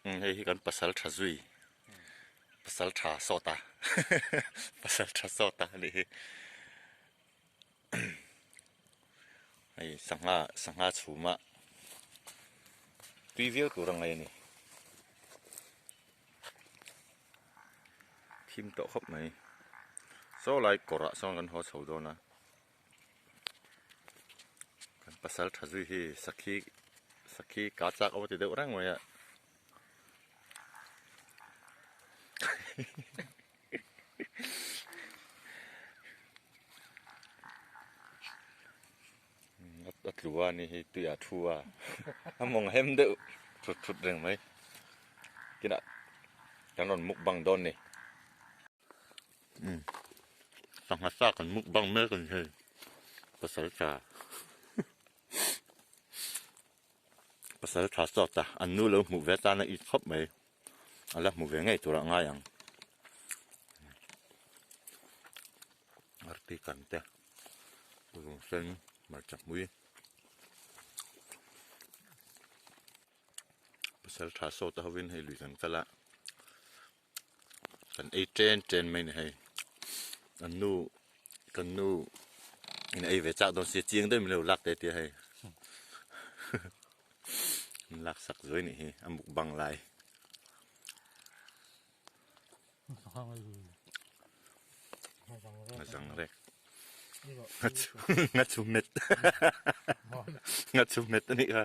Hei hi kan pasal tha zui pasal tha sawt a pasal tha sawt a nih hi hei sangha sangha chhum a tui viau tur a ngai a ni thim tawh khawp mai saw lai kawr ah sawn kan haw chho dawn a. Kan pasal tha zui hi sakhi sakhi ka chak aw ti deuh reng mai a a tlu a ni hi tui ah thu a a mawng hem deuh thut thut reng mai kinah kan rawn mukbang dawn ni. Sangha sa kan mukbang mek a ni hei pasal tha pasal tha sawt a an nu lo hmuh ve tan a it khawp mai a la hmu ve ngei tur ah ngai ang arti kan te rung sen hmarcha hmui pasal tha sawt a hovin hei lui kan kal a. Kan ei chen chen mai ni hei an nu kan nu in ei ve chak dawn sia chiang deuh min lo lak te tia hei min lak sak zuai nih hi a mukbang lai. A zang rek nga chu met nga chu met anih kha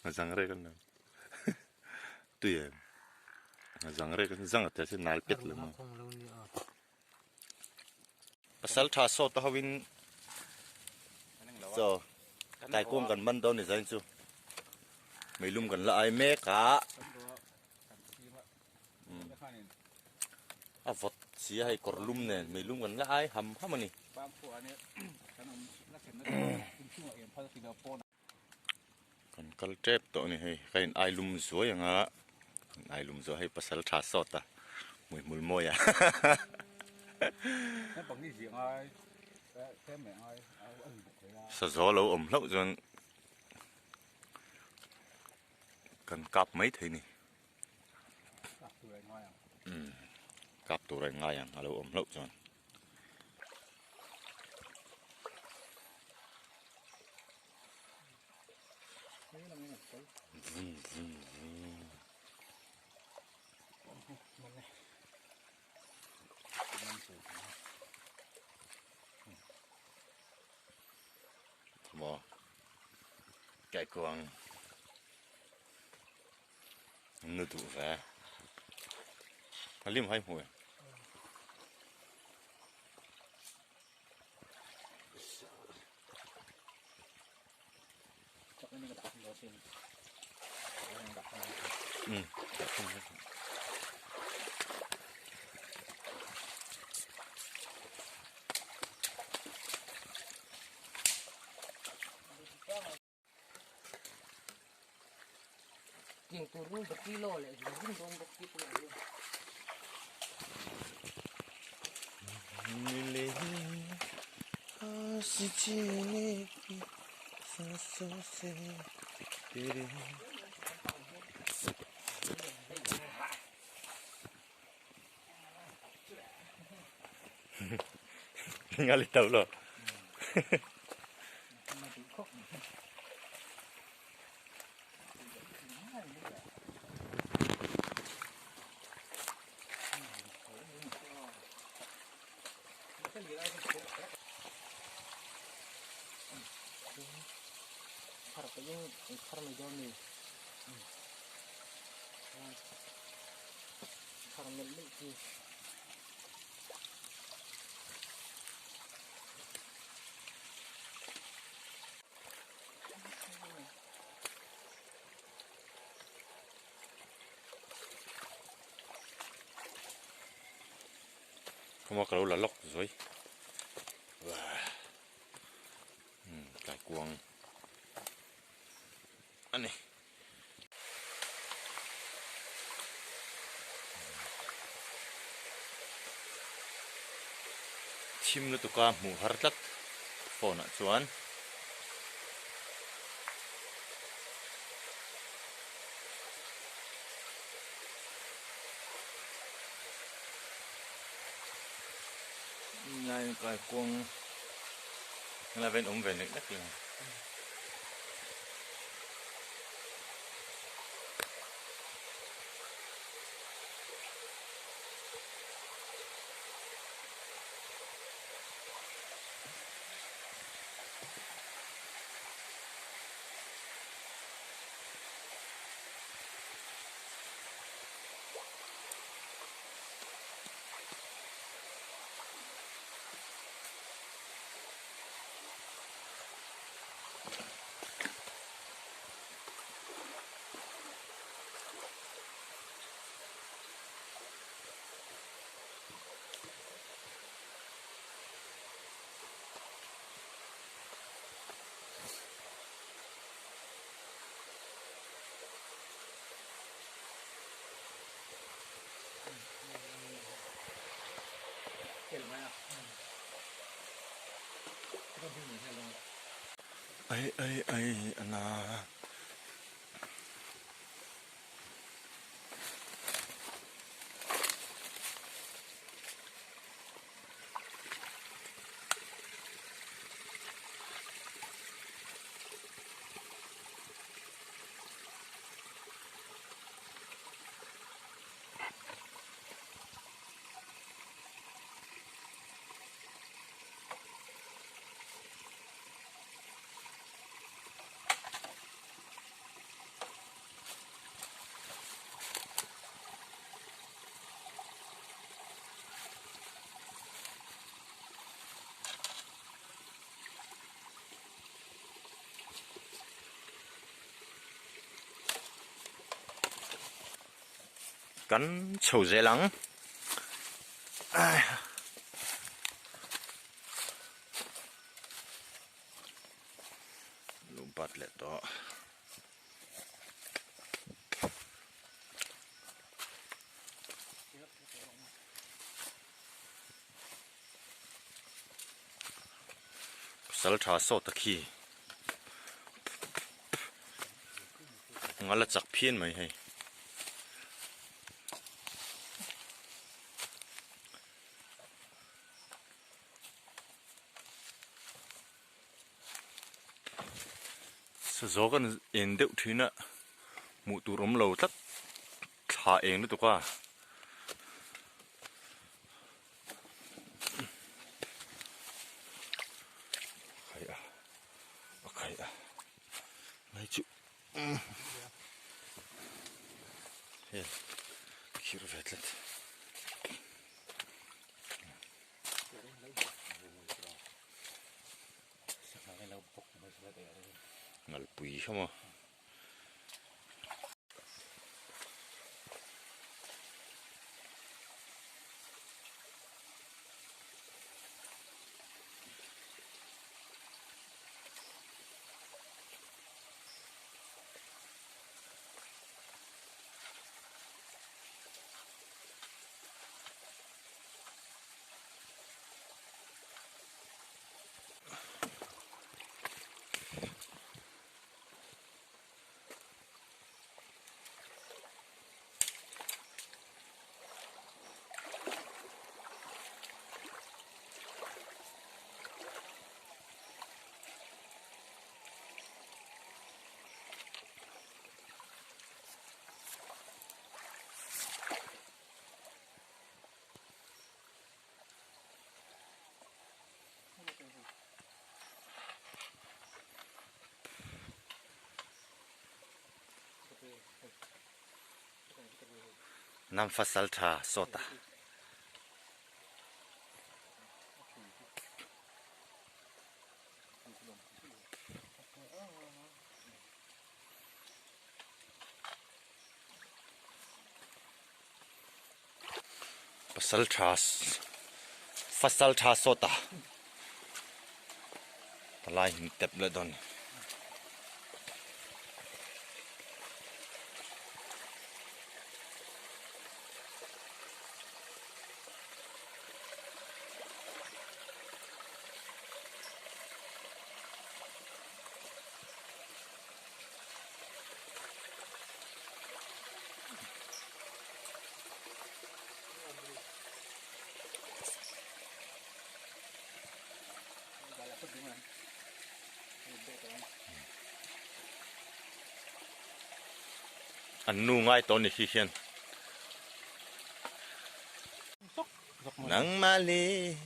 a zang rek an lo tui em. A zang rek an zang a tel chu nal pet lo maw. Pasal tha sawt a ho in chaw taikuang kan man dawn ni zain chu meilum kan la ai mek a a vawt si a hei kawr lum nen meilum kan la ai ham ham a ni. Kan kal tep tawh a ni hei ka in ai lum zuai ang a in ai lum zuai hei pasal tha sawt a hmuihmul mawi a sazaw lo awm hlauh chuan kan kap mai thei a ni kap tur a in ngai ang a lo awm hlauh chuan. Maw kaikuang nu duh ve a lim hai hmu e. Tiang tur nung bati lo leh zung zung dawn bawk ti pawh a Ngali tau lo. Khawma ka lo la lawk zuai kaikuang a ni. Thim lutuk a hmuh har tlat phone ah chuan. Lai kai kuang lai ven awm ve nek nek le. Ai ai ai ana. Kan chho zel ang. Lu bat leh tawh. Pasal tha sawt a khi. Nga la chak phian mai hei. Sazaw kan en deuh thin a hmuh tur awm lo tlat thla eng lutuk a. Khai a a khai a mai chu hel khir ve tlat. Ngalpui kha maw. Nam fasal tha sawta. Pasal tha fasal tha sawta palai him tep leh dawn. An nu ngai tawh ni khi hian. Nangmah leh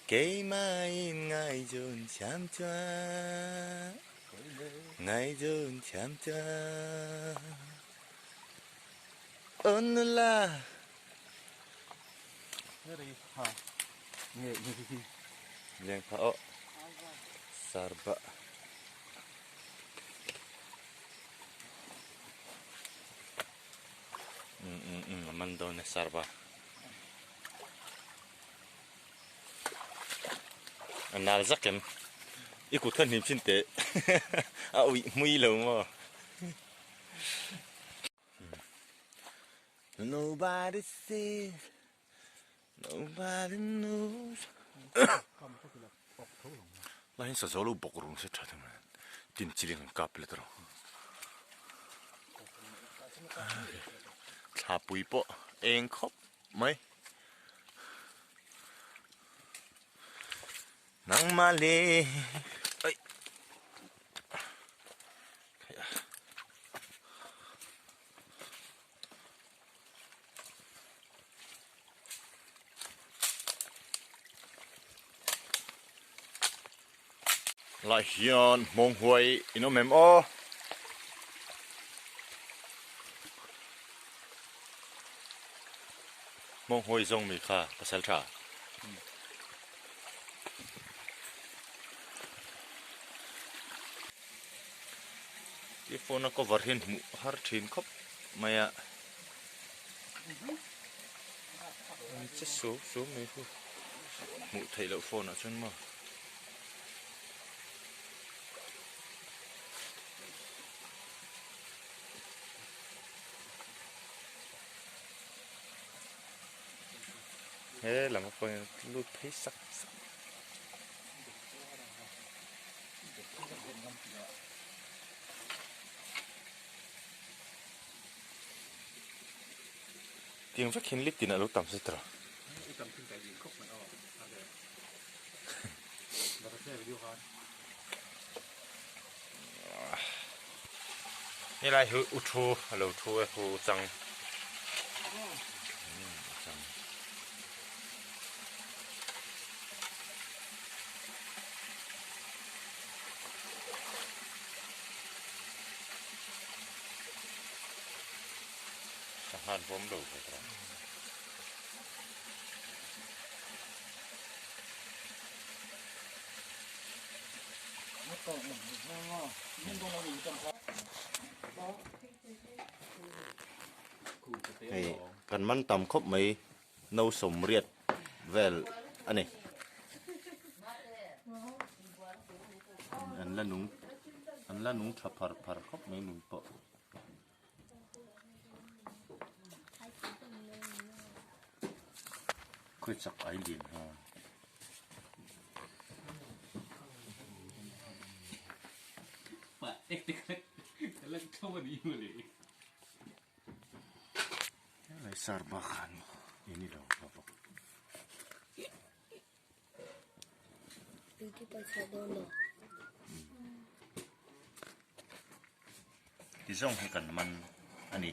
keimah in ngaizawn thiam chuan ngaizawn thiam chuan Aw nula. Lengpha aw sarba. Um um um a man dawn e sarba. A nal zak em i kut khan hnim chin teh a uih hmui lo maw. Nobody sees, nobody knows. Lai hian sazaw lo bawk rung se tha thei mai tin chiling an kap let rawh. Thlapui pawh eng khawp mai. Nangmah le ai. Lai hian hmawng huai in awm em aw. Hmawng huai zawng mi kha pasal tha. I phone a cover hian hmuh har thin khawp mai a an che suau suau mai hi hmuh theih loh phone ah chuan maw. He lam ah pawh hian lut phei sak sak. Tiang vek hian lit tinah lo tam se tawh. Helai hi u thu a lo thu e hu chang. Sanghan pawh awm lo ve tawh. Hei kan man tam khawp mai no sawmriat vel a ni. An la nung an la nung tha phar phar khawp mai nung pawh. Khawi chak ai lian ha. Helai sar bak khan ini lo bawk. Ti zawng hi kan man a ni.